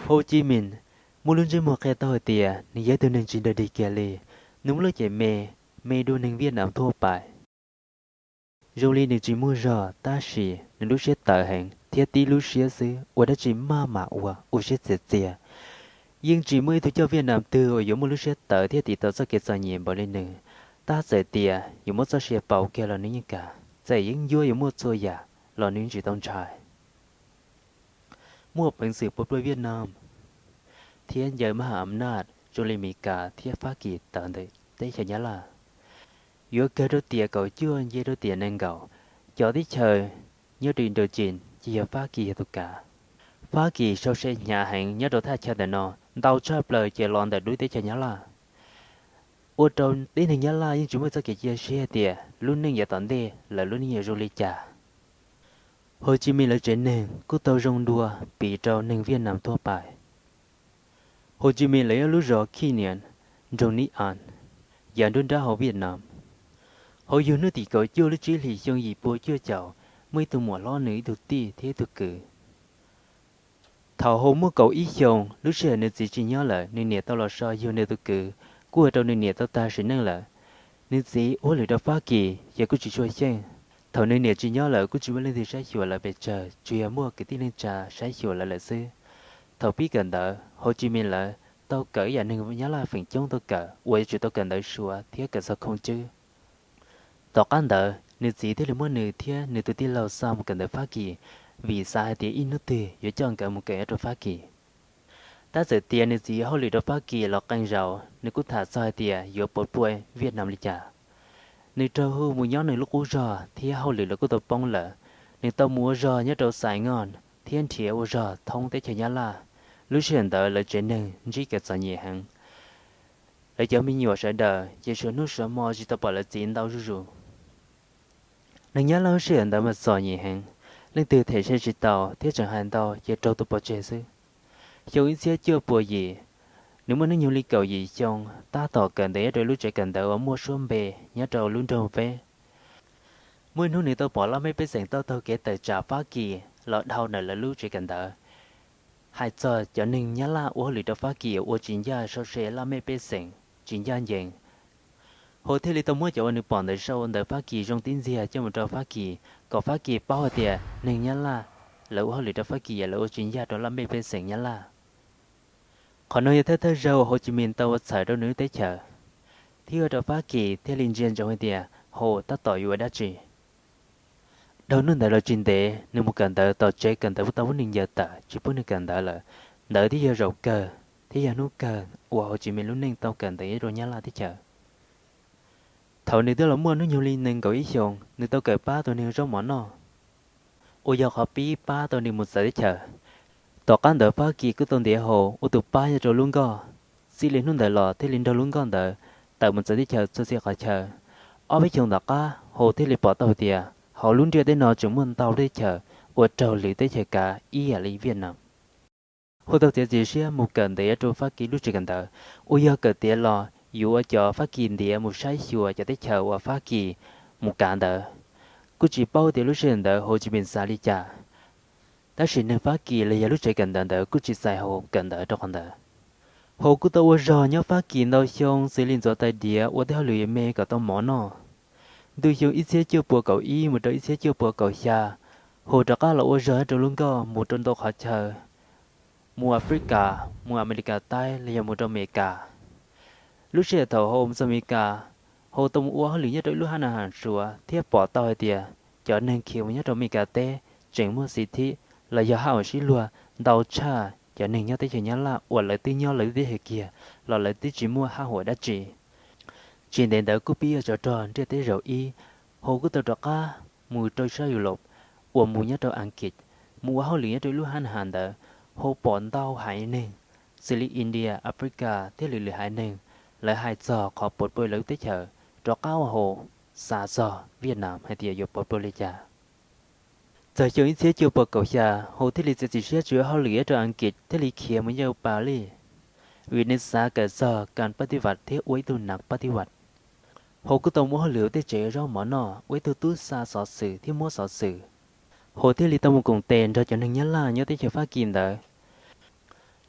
Hồ Chí Minh muaj lub ntsej muag qhia tau hais tias nws yog ib tug neeg tsis dog dig kiag li. Nws muaj lub cev me, me dua neeg Vietnam thuaj pais. Zoo li nws tsis muaj zog, tab sis nws lub siab tawv heev thiab tib lub siab xwb, ua dab tsi maj mam ua, ua siab txias txias. Yeej tsis muaj ib tug coj Vietnam twg uas yuav muaj lub siab tawv thiab tiv tau txoj kev txom nyem npaum li nws. Tab txawm tias yuav muab txoj sia pauv kiag los nws yeej kam, txawm yeeb ncuab yuav muaj txhua yam los nws yeej tsis tau ntshai. Muaj peev xwm puas pluaj Vietnam thiab ncaws maj ham am naj zoo li Mes Kas thiab Fab Kis tawv ntawm teb chaws Nyab Laj. Yuav kawg rau tiam kaum cuaj nce rau tiam nees nkaum, cov teb chaws nyob rau Indochine ces yog Fab Kis yog tus kav. Fab Kis sau se hnyav heev nyob rau thaj chaw ntawm no, ntau tshaj plaws ces los ntawm lub teb chaws Nyab Laj. Ua rau tib neeg Nyab Laj yeej tsis muaj txoj kev cia siab hais tias lub neej yav tom ntej lawv lub neej yuav zoo li cas. Hồ Chí Minh lawv tsev neeg kuj tau zoo dua piv rau neeg Vietnam thuaj pais. Hồ Chí Minh lawv nyob lub zos Khij Niam, nroog Nib As, yav nruab nrab hauv Vietnam. Hauv yug hnub tim kaum cuaj lub tsib hlis xyoo yim pua cuaj caum, muaj ib tug muam hlob nws ib tug tij thiab ib tug kwv. Thaum Hau muaj kaum ib xyoos, lub sij hawm nws txiv tsis nyob lawm, nws niam tau los so yug nws tus kwv, kuj ua rau nws niam tau tag sim neej lawm. Nws txiv ua hauj lwm rau Fab Kis ces kuj tsis tshua xyeej. Thaum nws niam tsis nyob lawm kuj tsis muaj leej twg saib xyuas lawv pes tsawg, tsuas yog muaj kwv tij neej tsa saib xyuas lawv lawm xwb. Thaum pib kawm ntawv, Hau Ci Mis lawv tau kawm ib yam neeg Nyab Laj feem coob tau kawm uas yuav tsum tau kawm ntawv Suav thiab kawm txog khoom tswb. Tom qab ntawd nws txiv thiaj li muab nws thiab nws tus tij laug xa mus kawm ntawv Fab Kis, vim xav hais tias ib hnub twg yuav coj nkawd mus kawm nyob rau Fab Kis. Tab txawm tias nws txiv yuav hauj lwm rau Fab Kis los qee zaus, nws kuj tham txog hais tias yuav puas pluaj Viaj Nam li cas. Nws raug hu mus nyob nws lub qub zog thiab hauj lwm los kuj tau poob lawm. Nws tau mus ua zog nyob rau Xais Ngoj thiab nrhiav ua zog thoob teb chaws Nyab Laj. Lub sij hawm ntawd lawv tsev neeg ntsib kev txom nyem heev. Lawv cov me nyuam sawv daws ces suav hnub suav hmo tsis tau pom lawv txiv ntau zuj zus. Neeg Nyab Laj lub sij hawm ntawd mas txom nyem heev, leej twg them se tsis tau thiab tseem hais ntau ces raug tua pov tseg xwb. Xyoo ib txhiab cuaj pua yim, nws muaj hnub nyoog li kaum yim xyoo, tab tom kawm ntawv nyob rau lub tsev kawm ntawv uas muaj suab npe nyob rau lub nroog Veb. Muaj ib hnub nws tau pom laj mej pej xeem tau taug kev tawm tsam Fab Kis los dhau ntawm lawv lub tsev kawm ntawv, hais txog cov neeg Nyab Laj ua hauj lwm rau Fab Kis ua tsis ncaj, sau se laj mej pej xeem tsis ncaj ncees. Hau thiaj li tau muab cov uas nws pom ntawd sau ntawv Fab Kis zoo tib ntxiag coj mus rau Fab Kis kom Fab Kis paub hais tias neeg Nyab Laj lawv ua hauj lwm rau Fab Kis lawv ua tsis ncaj rau laj mej pej xeem Nyab Laj. Qhov no yog thawj thawj zaug Hau Ci Mis tau ua txhawm rau nws lub teb chaws, thiab ua rau Fab Kis thiaj li ntsia ntsoov hais tias Hau tab tom yuav ua dab tsi. Dhau hnub ntawd los tsis ntev nws mus kawm ntawv tom tsev kawm ntawv kuj tau muab nws ncaws tawm tsis pub nws kawm ntawv lawm. Ntawd thiaj yog zaum kawg thiab yog hnub kawg uas Hau Ci Mis lub neej tau kawm ntawv nyob rau Nyab Laj teb chaws. Thaum nws twb los muaj hnub nyoog li nees nkaum ib xyoos, nws tau kawm pab tau nws zaub mov noj, uas yog qhov pib pab tau nws mus txawv teb chaws. Tom qab ntawd Fab Kis kuj tau ntiav Hau ua tus pab nyob rau lub nkoj. Txij li hnub ntawd los thiaj li nrog lub nkoj ntawd tawm mus txawv teb chaws txhua txhia qhov chaw. Ob peb xyoos tom qab Hau thiaj li pom tau hais tias hauv lub ntiaj teb no tseem muaj ntau lub teb chaws uas raug lwm teb chaws kav ib yam li Viaj Nam. Hau tau txiav txim siab mus kawm ntawv nyob rau Fab Kis lub tsev kawm ntawv, uas yog kawm tiav los yuav ua cov Fab Kis ntiav mus saib xyuas cov teb chaws uas Fab Kis mus kav ntawd. Kuj tsis paub tias lub sij hawm ntawd Hau Ci Mis xav li cas, tab sis neeg Fab Kis los yog lub tsev kawm ntawv ntawd kuj tsis txais Hau kawm ntawv rau qhov ntawd. Hau kuj tau ua zog nyob Fab Kis ntau xyoo xws li ntxuav tais diav ua tej hauj lwm me kom tau mov noj. Ntu xyoo ib txhiab cuaj pua kaum ib mus rau ib txhiab cuaj pua kaum xya, Hau rov qab los ua zog nyob rau lub nkoj mus rau ntau qhov chaw, mus Africa, mus Amelikas Taib los yog mus rau Amelikas. Lub sij hawm thaum Hau mus txog Amelikas, Hau tau mus ua hauj lwm nyob rau ib lub hab nas has Suav thiab pom tau hais tias cov neeg khiav mus nyob rau Amelikas teb tseem muaj xis thib los yog haj uam sib luag ntau tshaj cov neeg nyob teb chaws Nyab Laj uas lawv twb nyob lawv lub teb chaws kiag los lawv twb tsis muaj haj huam dab tsi. Tsis ntev ntawd kuj pib yuav tsov rog ntiaj teb zaum ib, Hau kuj tau rov qab mus rau sab Europe uas mus nyob rau Askiv, mus ua hauj lwm nyob rau ib lub hab nas has ntawd. Hau pom ntau haiv neeg xws li India, Africa thiab lwm lwm haiv neeg, lawv hais txog qhov puas pluaj lawv lub teb chaws, rov qab ua Hau xav txog Viaj Nam hais tias yuav puas pluaj li cas. Txog xyoo ib txhiab cuaj pua kaum xya, Hau thiaj li txiav txim siab tsis ua hauj lwm nyob rau Askiv thiaj li khiav mus nyob Palis, vim nws xav kawm txog kas pab tiv vam thiab ua ib tug nav pab tiv vam. Hau kuj tau mus ua hauj lwm ua tej tsev zaub mov noj, ua ib tug tub xa xov xwm thiab muab xov xwm. Hau thiaj li tau mus koom tes nrog cov neeg Nyab Laj nyob teb chaws Fab Kis ntawd.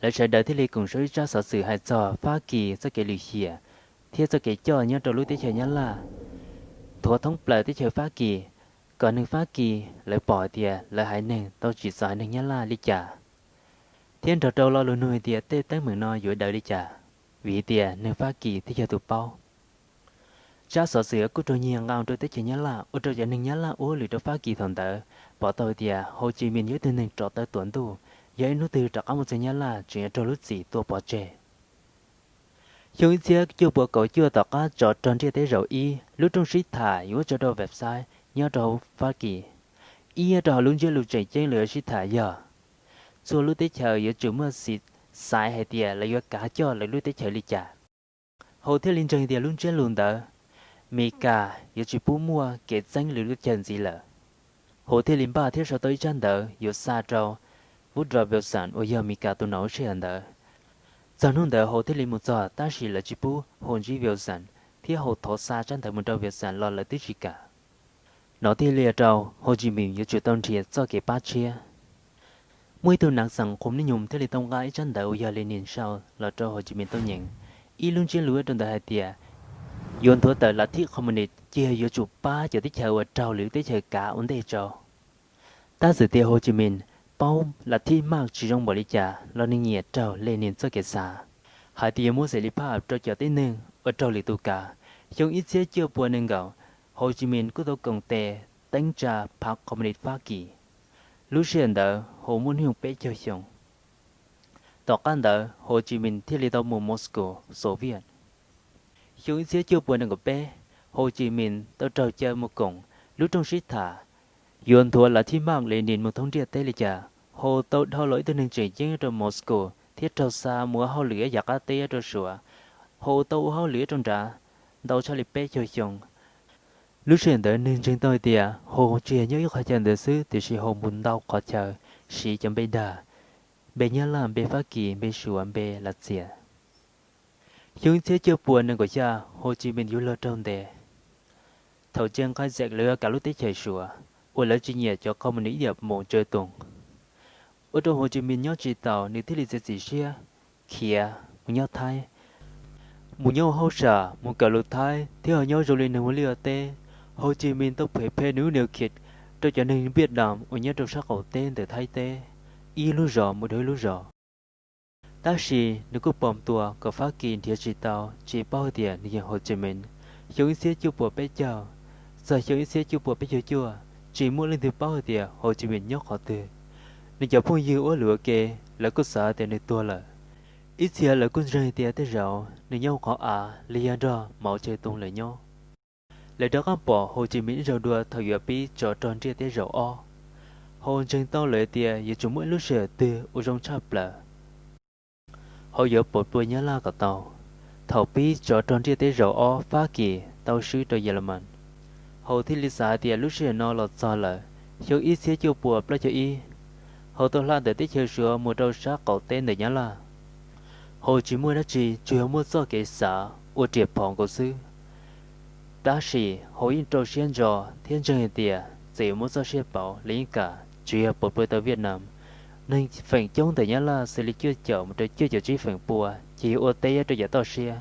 Lawv sawv daws thiaj li koom saib ib tsab xov xwm hais txog Fab Kis txoj kev lwm hiam thiab txoj kev coj nyob rau lub teb chaws Nyab Laj, nthuav thoob plaws teb chaws Fab Kis, kom neeg Fab Kis lawv pom hais tias lawv haiv neeg tau tsim txom haiv neeg Nyab Laj li cas, thiab nrog rau lo lus nug hais tias tej teeb meem no yuav daws li cas, vim tias neeg Fab Kis thiaj yog tus paub. Tsab xov xwm kuj raug nyiag nqa rau teb chaws Nyab Laj ua rau cov neeg Nyab Laj ua hauj lwm rau Fab Kis thaum ntawd pom tau hais tias Hồ Chí Minh yog ib tug neeg rov tawv tuam ntuj, yog ib hnub twg rov qab mus txog Nyab Laj tseem yuav raug lub txim tua pov tseg. Xyoo ib txhiab cuaj puas kaum cuaj, tom qab tsov rog ntiaj teb zaum ib, lub rooj sib tham yuav muab tso rau website nyob rau hauv Fab Kis. Ib, nyob rau hauv lub ntsiab lus tseem ceeb lawv yuav sib tham yog txhua lub teb chaws yuav tsum muaj xim xaiv hais tias lawv yuav kav coj lawv lub teb chaws li cas. Hồ thiaj li ntseeg tias lub ntsiab lus ntawd Mes Kas yuav tsis pub muaj kev txeeb lwm lub teb chaws ntxiv lawm. Hồ thiaj li npaj thiab sau tau ib tsab ntawv yuav xa rau Woodrow Wilson uas yog Mes Kas tus nom lub sij hawm ntawd. Txog hnub ntawd Hồ thiaj li mus txog, tab sis lawv tsis pub Hồ ntsib Wilson, thiab Hồ thov xa tsab ntawv mus rau Wilson los lawv twb tsis kam. Nov thiaj li ua rau Hồ Chí Minh yuav tsum tau nrhiav txoj kev pab tshiab. Muaj ib tug nav xeem Qhum Nij Nyum thiaj li tau nqa ib tsab ntawv uas yog Lenin sau los rau Hồ Chí Minh tau nyeem. Ib lub ntsiab lus rau ntawd hais tias yuav nthuav tawm lav thib Communist ces yuav tsum pab cov teb chaws uas raug lwm lub teb chaws kav ua ntej tso. Tab txawm tias Hồ Chí Minh paub lav thib Mark tsis zoo npaum li cas los nws nyiam raug Lenin txoj kev xav hais tias yuav muab xeem li phaj rau cov tib neeg uas raug lwm tus kav. Xyoo ib txhiab cuaj puas nees nkaum, Hồ Chí Minh kuj tau koom tes teeb tsa phav Communist Fab Kis. Lub sij hawm ntawd Hồ muaj hnub nyoog peb caug xyoo. Tom qab ntawd Hồ Chí Minh thiaj li tau mus Moscow, Soviet. Xyoo ib txhiab cuaj puas nees nkaum peb, Hồ Chí Minh tau raug caw mus koom lub rooj sib tham yuav nthuav lav thib Mark Lenin mus thoob ntiaj teb li cas. Hồ tau dhau los ib tug neeg tseem ceeb rau Moscow thiab raug xa mus ua hauj lwm ib yam qab teb rau Suav. Hồ tau ua hauj lwm rau nrad ntau tshaj li peb caug xyoo. Lub sij hawm ntawd nws ntseeg tau hais tias Hồ tsis yog nyob ib qhov chaw ntawd xwb, tiam sis Hồ mus ntau qhov chaw, siv cov npe dag, npe Nyab Laj, npe Fab Kis, npe Suav, npe Lav Xias. Xyoo ib txhiab cuaj puas nees nkaum xya, Hồ Chí Minh yuav luag raug ntes. Thaum Chiang Kai-shek lawv yuav kav lub teb chaws Suav uas lawv tsis nyiam cov Communist ib yam Mao Zedong, ua rau Hồ Chí Minh nyob tsis taus, nws thiaj li txiav txim siab khiav mus nyob Thaib, mus nyob ua hauj sam, mus kawm lus Thaib thiab ho nyob zoo li neeg ua liaj ua teb. Hồ Chí Minh tau phem phem nws lub niam khiv rau cov neeg Vietnam uas nyob rau sab qaum teb ntawm Thaib teb, ib lub zos mus rau ib lub zos. Tab sis nws kuj pom tuas kom Fab Kis nrhiav tsis tau, tsis paub hais tias nws yog Hồ Chí Minh. Xyoo ib txhiab cuaj puas peb caug txog xyoo ib txhiab cuaj puas peb caug cuaj, tsis muaj leej twg paub hais tias Hồ Chí Minh nyob qhov twg. Nws cov phooj ywg ua hauj lwm ua ke, lawv kuj xav tias nws tuag lawm. Ib txhia lawv kuj ntseeg tias tej zaum nws nyob qhov av li yog nrog Mao Zedong lawv nyob. Lawv rov qab pom Hồ Chí Minh ib zaug dua thaum yuav pib tsov rog ntiaj teb zaum ob. Hồ ntseeg tau lawm tias yuav tsum muaj ib lub sij hawm twg uas zoo tshaj plaws, Hồ yuav pov puag Nyab Laj kom tau. Thaum pib tsov rog ntiaj teb zaum ob Fab Kis tau swb rau Yelemas, Hồ thiaj li xav hais tias lub sij hawm no los txog lawm. Xyoo ib txhiab cuaj puas plaub caug ib, Hồ tau hla ntawm teb chaws Suav mus rau sab qaum teb ntawm Nyab Laj. Hồ tsis muaj dab tsi, tsuas yog muaj txoj kev xav ua riam phom nkaus xwb. Tab sis Hồ yeej rau siab ntso thiab ntseeg hais tias txawm yuav muaj txoj sia pauv los yeej kam, tsuas yog pov puag tau Vietnam. Neeg feem coob ntawm Nyab Laj xws li cuaj caum mus rau cuaj caum tsib feem pua ces yog ua teb rau yav toj siab.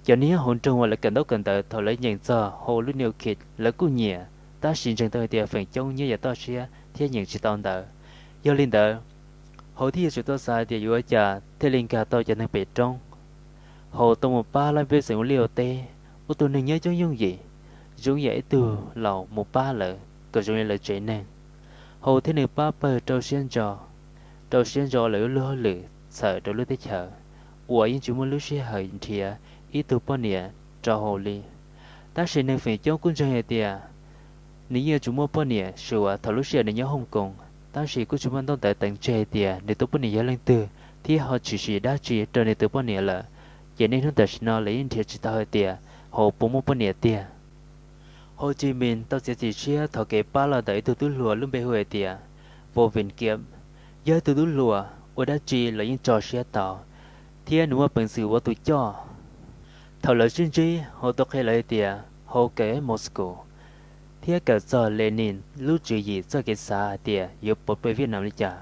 Cov neeg nyob hauv nroog uas lawv kawm ntaub kawm ntawv thaum lawv nyeem txog Hồ lub niam khiv lawv kuj nyiam, tab sis ntseeg tau hais tias feem coob nyob yav toj siab thiab nyeem tsis tau ntawv. Yog li ntawd, Hồ thiaj yuav tsum tau xav hais tias yuav ua cas thiaj li nkag tau cov neeg pem roob. Hồ tau mus pab laj pej xeem ua liaj ua teb, ua tus neeg nyob coob yooj yim, zoo yam ib tug laus mus pab lawv kom zoo li lawv tsev neeg. Hồ thiab nws pab pawg rau siab ntso, rau siab ntso lawv lub luag hauj lwm txhawm rau lub teb chaws uas yeej tsis muaj lub sij hawm nrhiav ib tug poj niam rau Hồ li. Tab sis neeg feem coob kuj ntseeg hais tias nws yeej yuav tsum muaj poj niam Suav thaum lub sij hawm nws nyob Hooj Koos, tab sis kuj tsis muaj ntaub ntawv teev tseg hais tias nws tus poj niam yog leej twg thiab ho tshwm sim dab tsi rau nws tus poj niam lawm. Ces niaj hnub tam sim no lawv yeej nrhiav tsis tau hais tias Hồ puas muaj poj niam tiag. Hồ Chí Minh tau txiav txim siab thov kev pab los ntawm ib tug tub hluas lub npe hu hais tias Vô Vinh Kiep, yog ib tug tub hluas ua dab tsi los yeej tso siab tau thiab nws muaj peev xwm ua tus coj. Thaum lawv sib ntsib, Hồ tau qhia lawv hais tias Hồ kawm Moscow thiab kawm txog Lenin lub tswv yim txoj kev xav hais tias yuav pov puag Vietnam li cas,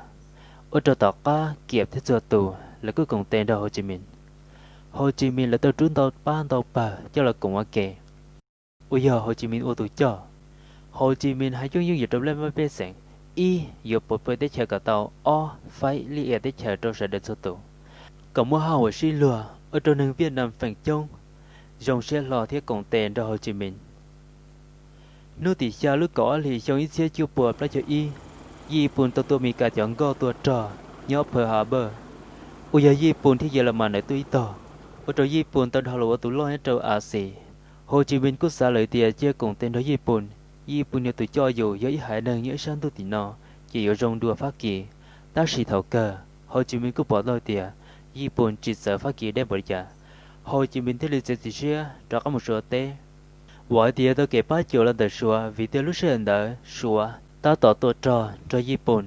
ua rau tom qab Kiep thiab txhua tus lawv kuj koom tes nrog Hồ Chí Minh. Hồ Chí Minh lawv tau rub ntau pab ntau pawg coj los koom ua ke, uas yog Hồ Chí Minh ua tus coj. Hồ Chí Minh hais coob yeej yuav rau lej pej xeem: ib, yuav puv pw teb chaws kom tau; ob, faib lij ia teb chaws rau sawv daws txhua tus, kom muaj haj huam sib luag, ua rau neeg Viaj Nam feem coob zoo siab hlo thiab koom tes nrog Hồ Chí Minh. Hnub tim xya lub kaum ob hlis xyoo ib txhiab cuaj puas plaub caug ib, Yij Pun tau tua Mes Kas cov nkoj tua rog nyob Pearl Harbor, uas yog Yij Pun thiab Yelamas lawv tuaj ib tog, ua rau Yij Pun tau dhau los ua tus loj nyob rau Axiv. Hồ Chí Minh kuj xav lawm tias cia koom tes nrog Yij Pun, Yij Pun yog tus coj yus, yog ib haiv neeg nyob ib sab ntuj tim no ces yuav zoo dua Fab Kis. Tab sis thaum kawg Hồ Chí Minh kuj pom tau tias Yij Pun tsis txawv Fab Kis dab npaum li cas, Hồ Chí Minh thiaj li txiav txim siab rov qab mus Suav teb, uas hais tias tau kev pab cuam los ntawm Suav, vim tias lub sij hawm ntawd Suav tab tom tua rog nrog Yij Pun.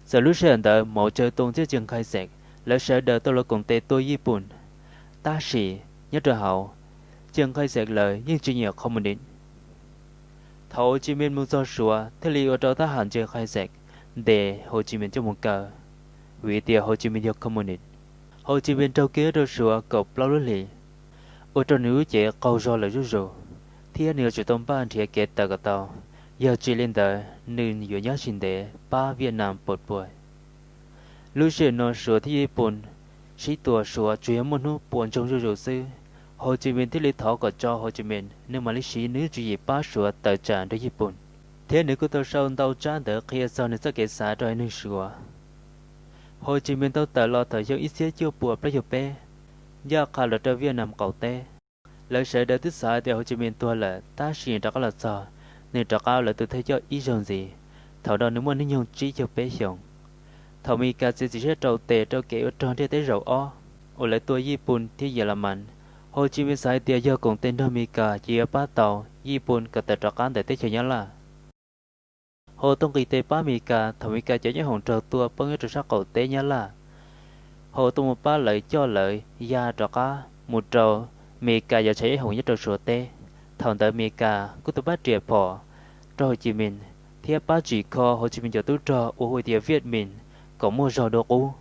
Txawm lub sij hawm ntawd Mauv Tsaws Too thiab Tsiaj Nqhai Xees lawv sawv daws tau los koom tes tua Yij Pun, tab sis nyob rau hauv, Tsiaj Nqhai Xees lawv yeej tsis nyiam Communist. Thaum Hồ Chí Minh mus txog Suav thiaj li ua rau thab ham Tsiaj Nqhai Xees ntes Hồ Chí Minh coj mus kaw, vim tias Hồ Chí Minh yog Communist. Hồ Chí Minh raug kev rau Suav kaum plaub lub hlis, ua rau nws lub cev qaug zog lawm zuj zus, thiab nws yuav tsum tau npaj nrhiav kev tawm kom tau, yog tsis li ntawd nws yuav nyob tsis ntev pab Viaj Nam puas puas. Lub sij hawm no Suav thiab Yij Pun sib tua, Suav tsuas yog muaj hnub puas ntsoog zuj zus xwb. Hồ Chí Minh thiaj li thov kom tso Hồ Chí Minh, nws mam li siv nws tswv yim pab Suav tawm tsam nrog Yij Pun, thiab nws kuj tau sau ntau tsab ntawv qhia txog nws txoj kev xav rau haiv neeg Suav. Hồ Chí Minh tau tawm los thaum xyoo ib txhiab cuaj puas plaub caug peb, ncaj qha los rau Viaj Nam qaum teb. Lawv sawv daws twb xav hais tias Hồ Chí Minh tuag lawm, tab sis rov qab los txog, nws rov qab ua lawv tus thawj coj ib zaug ntxiv. Thaum no nws muaj hnub nyoog tsib caug peb xyoos. Thaum Mes Kas txiav txim siab rau tes rau kev ua rog ntiaj teb zaum ob uas lawv tua Yij Pun thiab Yelamas, Hồ Chí Minh xav hais tias yog koom tes nrog Mes Kas ces yuav pab tau Yij Pun kom tawm rov qab ntawm teb chaws Nyab Laj. Hos tuaj nqis tes pab Mes Kas thaum Mes Kas cov nyob hoom raug tua poob nyob rau sab qaum teb Nyab Laj, hos tuaj mus pab lawv coj lawv ya rov qab mus rau Mes Kas cov tshav nyob hoom nyob rau Suav teb. Thaum ntawd Mes Kas kuj tau pab riam phom rau Hồ Chí Minh thiab pab tsim kho Hồ Chí Minh cov tub rog uas hu tias Viet Minh kom muaj zog dua qub.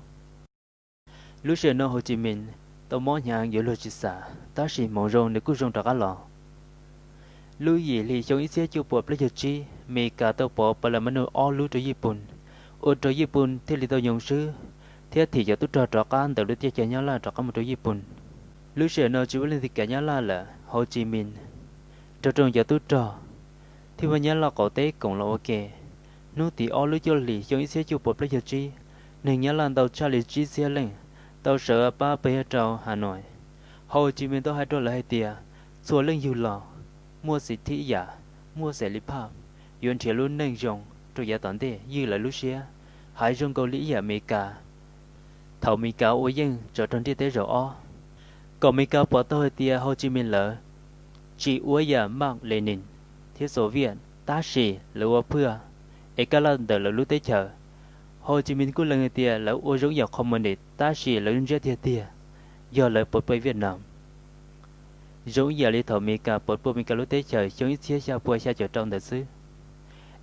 Lub sij hawm no Hồ Chí Minh tau mob hnyav yuav luag tsis xam, tab sis hmoov zoo nws kuj zoo rov qab los. Lub yim hli xyoo ib txhiab cuaj puas plaub caug tsib, Mes Kas tau pov pas las mas nuj ob lub rau Yij Pun, ua rau Yij Pun thiaj li tau nyoo swb thiab thim cov tub rog rov qab ntawm lub teb chaws Nyab Laj rov qab mus rau Yij Pun. Lub sij hawm no tsis muaj leej twg kav Nyab Laj lawm, Hồ Chí Minh nrog rau cov tub rog thiaj muab Nyab Laj qaum teb koom los ua ke. Hnub tim ob lub cuaj hlis xyoo ib txhiab cuaj puas plaub caug tsib, neeg Nyab Laj ntau tshaj li tsib txhiab leej tau sawv pab pawg rau Hà Nội. Hồ Chí Minh tau hais rau lawv hais tias txhua leej yug los muaj xim thib yam, muaj xes li phaj, yuav nrhiav lub neej zoo rau yav tom ntej ywj lawv lub siab, hais zoo nkaus li ib yam Mes Kas thaum Mes Kas ua yeej tsov rog ntiaj teb zaum ob, kom Mes Kas pom tau hais tias Hồ Chí Minh lawv tsis ua yam Mark Lenin thiab Soviet, tab sis lawv ua phwaj es kaj laj ntawm lawv lub teb chaws. Hồ Chí Minh kuj lees hais tias lawv ua zoo ib yam Communist tab sis lawv lub ntsiab tiag tiag yog lawv puas pw Vietnam, zoo ib yam li thaum Mes Kas puas pw Mes Kas lub teb chaws xyoo ib txhiab xya puas xya caum rau ntawd xwb,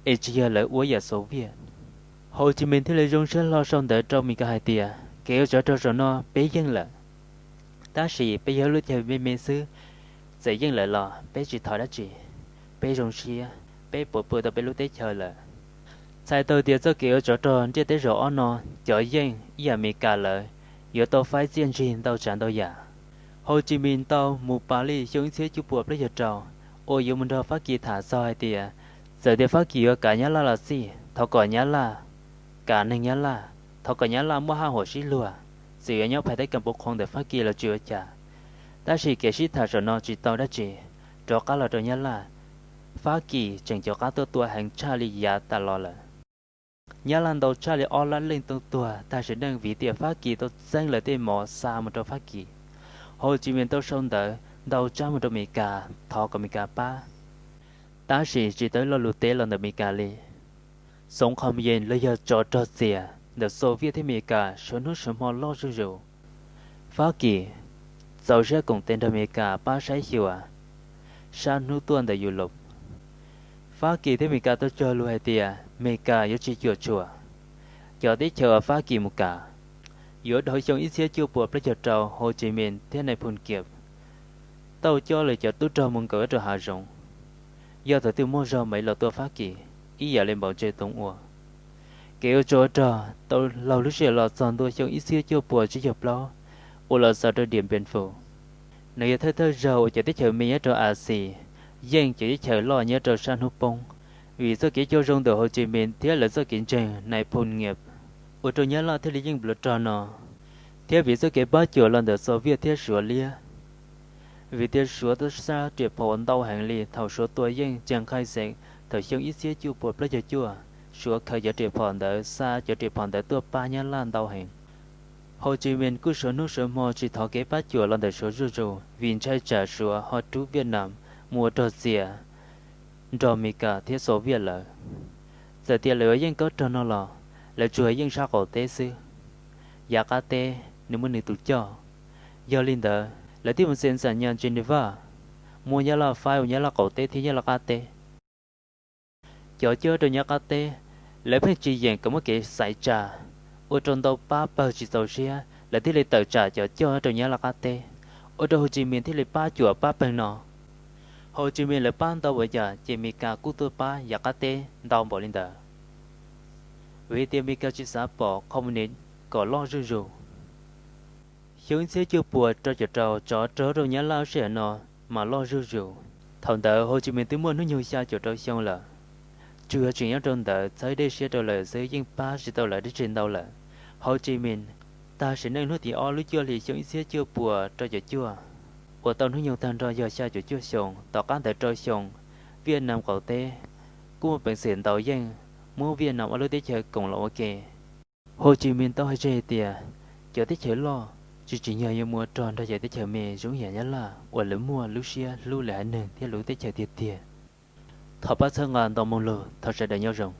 es tsis yog lawv ua ib yam Soviet. Hồ Chí Minh thiaj li zoo siab hlo sau ntawv rau Mes Kas hais tias kev ua tsov rog saum no peb yeej lawm, tab sis peb yog lub caij me me xwb, txawm yeej lawm los peb tsis thov dab tsi, peb zoo siab peb puas pw tau peb lub teb chaws lawm. Txhais tau tias txoj kev ua tsov rog ntiaj teb zaum ob no cov yeej ib yam Mes Kas lawv yuav tau faib txiaj ntsig ntau tsav ntau yam. Hồ Chí Minh tau mus Paris xyoo ib txhiab cuaj puas plaub caug rau uas yuav mus nrog Fab Kis tham txog hais tias txawm tias Fab Kis yuav kav Nyab Laj los xij, thov kom Nyab Laj kav neeg Nyab Laj, thov kom Nyab Laj muaj haj huam sib luag, txawm yuav nyob phais teb kas puv qhoo ntawm Fab Kis los tsis ua cas. Tab sis kev sib tham saum no tsis tau dab tsi, rov qab los rau Nyab Laj, Fab Kis tseem cov qab tuaj tua heev tshaj li yav tas los lawm. Nyab Laj ntau tshaj li ob lab leej tau tuag tag sim neej vim tias Fab Kis tau txeeb lawv tej mov xa mus rau Fab Kis. Hồ Chí Minh tau sau ntawv ntau tsab mus rau Mes Kas thov kom Mes Kas pab, tab sis tsis tau ib lo lus teb los ntawm Mes Kas li. Xoov qhov yees los yog tsov rog txias ntawm Soviet thiab Mes Kas sawv hnub sawv hmo loj zuj zus. Fab Kis txaus siab koom tes nrog Mes Kas pab saib xyuas sab hnub tuaj ntawm Yus Lauv. Fab Kis thiab Mes Kas tau cog lus hais tias Mes Kas yuav tsis cuam tshuam cov teb chaws uas Fab Kis mus kav. Yuav dhau xyoo ib txhiab cuaj puas plaub caug rau, Hồ Chí Minh thiab Nai Phoo Nkias tau coj lawv cov tub rog mus nkaum rau hav zoov, yog thaum twg muaj zog mam li los tua Fab Kis ib yam li npaum Ntsej Toov ua. Kev ua tsov rog tau laug lub sij hawm los txog ntua xyoo ib txhiab cuaj puas tsib caug plaub uas los xaus rau Điện Biên Phủ. Nws yog thawj thawj zaug uas cov teb chaws me nyob rau Axias yeej cov teb chaws loj nyob rau sab hnub poob. Vim txoj kev cog zoo ntawm Hồ Chí Minh thiab lawv txoj kev ntseeg Nai Phoo Nkias ua rau Nyab Laj thiaj li yeej nplua rog no, thiab vim txoj kev pab cuam los ntawm Xov Viaj thiab Suav liab. Vim tias Suav tau xa riam phom ntau heev li, thaum Suav tua yeej Tsiaj Nqhaij Xeem thaum xyoo ib txhiab cuaj puas plaub caug cuaj, Suav khaws cov riam phom ntawd, xa cov riam phom ntawd tuaj pab Nyab Laj ntau heev. Hồ Chí Minh kuj suav hnub suav hmo tsis thov kev pab cuam los ntawm Suav zuj zus, vim ntshai tsam Suav ho rub Viaj Nam mus ua rog txias nrog Mes Kas thiab Xov Viaj lawm. Txawm tias lawv yuav yeej kob rog no los, lawv tsuas yeej sab qaum teb xwb, yav qab teb nws muaj nws tus coj. Yog li ntawd, lawv thiaj mus xees xam nyas Geneva, muab Nyab Laj faib ua Nyab Laj qaum teb thiab Nyab Laj qab teb. Cov coj rau Nyab Laj qab teb, lawv pheej tsis yeem kom muaj kev xaiv tsa, ua rau ntau pab pawg tsis txaus siab, lawv thiaj li tawm tsam cov coj rau Nyab Laj qab teb, ua rau Hồ Chí Minh thiaj li pab cuam pab pawg no. Hồ Chí Minh lawv pab ntau npaum cas ces Mes Kas kuj tuaj pab yav qab teb ntau npaum li ntawd, vim tias Mes Kas tsis xav pom Communist kom loj zuj zus. Xyoo ib txhiab cuaj puas rau caum rau, tsov rog rau Nyab Laj lub sij hawm no mas loj zuj zus. Thaum ntawd Hồ Chí Minh twb muaj hnub nyoog xya caum rau xyoo lawm. Tsuas yog tseem nyob rau ntawd txhawb dej siab rau lawm xwb, yeej pab tsis tau lawv dab tsi ntau lawm. Hồ Chí Minh tag sim neej hnub tim ob lub cuaj hlis xyoo ib txhiab cuaj puas rau caum cuaj, uas tau hnub nyoog tag nrho yog xya caum cuaj xyoo. Tom qab ntawd rau xyoo, Viaj Nam qaum teb kuj muaj peev xwm ntau yeej muab Viaj Nam ob lub teb chaws koom los ua ke. Hồ Chí Minh tau hais tseg hais tias cov teb chaws loj tsis tsim nyog yuav mus ua rog nrog cov teb chaws me zoo yam Nyab Laj uas lawv muaj lub siab hlub lawv haiv neeg thiab lub teb chaws tiag tiag. Thov pab txhawb nqa ntaus moo lug, thov sawv daws nyob zoo.